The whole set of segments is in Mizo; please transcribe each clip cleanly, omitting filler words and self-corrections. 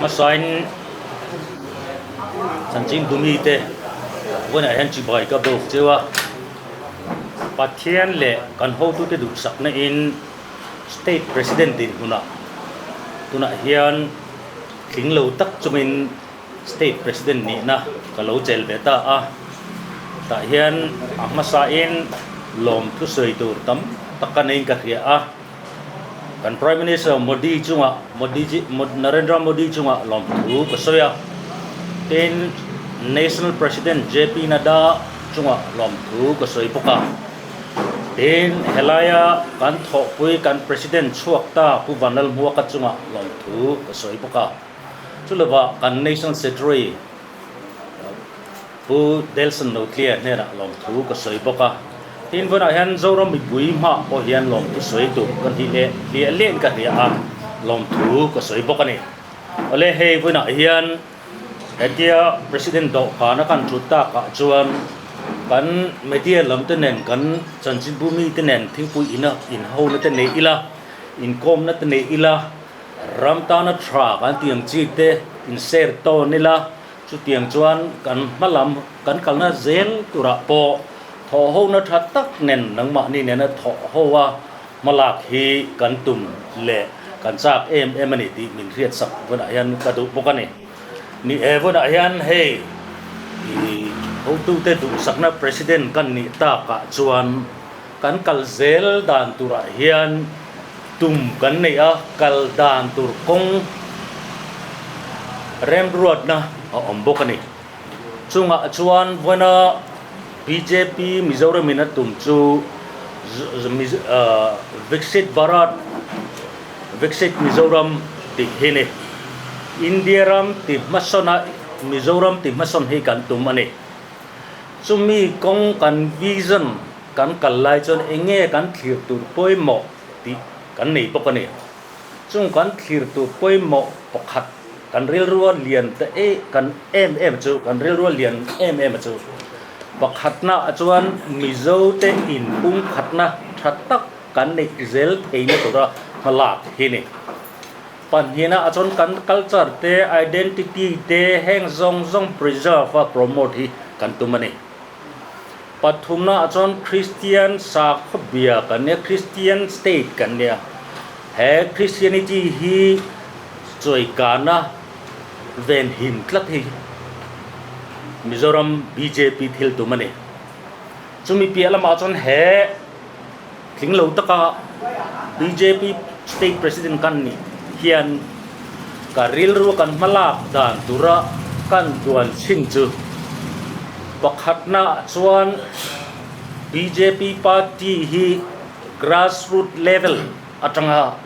Hmasain chanchin bumi te vawiinah hian chibai ka bawk cheu a, Pathian leh kan hotute duhsakna in State President dinhmunah tunah hian tling lo tak chungin State President nihna ka lo chel ve ta a, tah hian a hmasain lawmthu sawi tur tam tak ka neiin ka hria a. Kan Prime Minister Modi chungah Modi ji Narendra Modi chungah lawmthu ka sawi a, tin National President JP Nadda chungah lawmthu ka sawi bawk a. Tin helaia kan thawhpui kan President chhuak ta Pu Vanlalhmuaka chungah lawmthu ka sawi bawk a. Chulova kan National Secretary Pu Delson Notlia hnenah lawmthu ka sawi bawk a, tin vawnah hian Zoram mipui hmah pawh hian lawmthu sawi tur ka hnih leh hliah hliahin ka hria a, lawmthu ka sawi bawk a ni. Awle hei vawnah hian hetia President dawhkana kan thut takah chuan kan media lam te nen kan chanchinbu mite nen thingpui ina inhona te nei ila, inkawmna te nei ila, ram tana tha kan tih ang chi te inser tawn ila, Chutiang chuan kan hma lam kan kalna zel turah pawh thawhhona tha tak nen nangmahni nena thawhho a hmalak hi kan tum leh kan chak em em a ni tih min hriatsak vawnah hian ka duh bawk a ni. Ni e vawnah hian hei i hotute duhsakna President kan nih takah chuan kan kal zel dan turah hian Tum kan neih a, kal dan tur kawng remruatna a awm bawk a ni. Chungah chuan vawiina bjp Mizoram in a tum chu Viksit Bharat, Viksit Mizoram tih hi a ni. India ram ti hmasawn a Mizoram ti hmasawn hi kan tum a ni. Chumi kawng kan vision Kan kal lai chuan eng nge kan thlir tur pawimawh tih kan nei bawk a ni. Chung kan thlir tur pawimawh pakhat kan rilrua lian ta e kan em em chu kan rilrua lian em em a chu pakhatna ah chuan Mizo te inpumkhatna tha tak kan neih zel theihna tura hmalak hi a ni. Pahnihna ah chuan kan culture te identity te heng zawng zawng preserve a promote hi kan tum a ni. Pathumna ah chuan Kristian sakhaw bia kan nia, Kristian state kan nia. He Christianity hi chawikana venhim tlat hi Mizoram bjp thil tum a ni. Chumi piah lamah chuan he tling lo taka bjp state president kan nih hian ka rilru kan hmalak dan tura kan duan chhin chu pakhatna chuan bjp party hi grassroot level atanga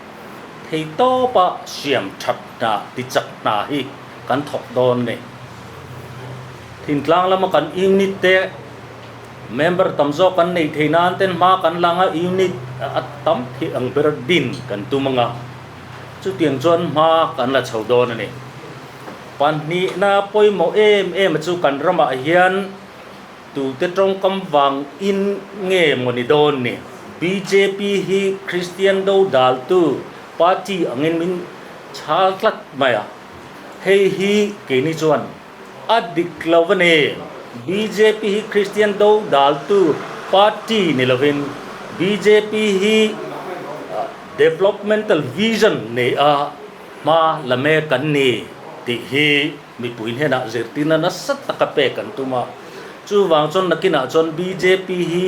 theitawpa siam that hna tichak hna hi kan thawk dawn ni. Thintlang lama kan unit te Member tam zawk kan neih theih nan ten hma kan lang a, unit a tam theih ang ber din kan tum ang a, chutiang chuan hma kan la chho dawn a ni. Pahnihna pawimawh em em chu kan ramah hian tute tawngkam vang in nge maw ni dawn ni? Bjp hi Kristian do daltu party angin min chhal tlat mai a, hei hi keini chuan A dik lo a ni. Bjp hi Kristian do daltu party ni lovin bjp hi developmental vision nei a hma la mek kan ni tih hi mipui hnenah zirtirna nasa taka pek kan tum a. Chuvang chuan nakinah chuan bjp hi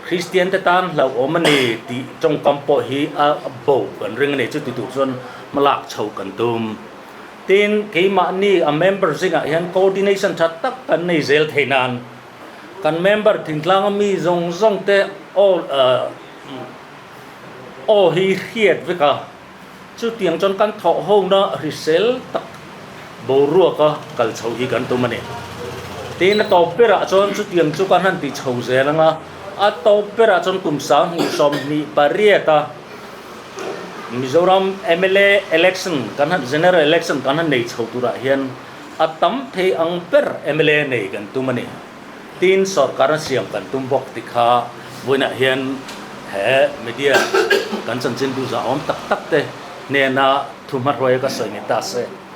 Kristian te tan hlauhawm a ni tih tawngkam pawh hi a bo kan ring a ni. Chuti tur chuan hmalak chho kan tum. Tin, keimahni a member zingah hian coordination tha tak kan nei zel thei nan kan member thingtlanga mi zawng zawng te aw aw hi hriat vek a, chutiang chuan kan thawh hona hrisel tak boruaka kal chho hi kan tum a ni. Tin, a tawp berah chuan chutiang chu kan han ti chho zel ang a, a tawp berah chuan kum 2028 a, Mizoram mla election kan han general election kan han nei chho turah hian a tam thei ang ber mla nei kan tum a ni. Tin sorkar a siam kan tum bawk ti kha vawiinah hian he media kan chanchin duhzah awm tak tak te hnena thu hmahruaia ka sawi ni ta se.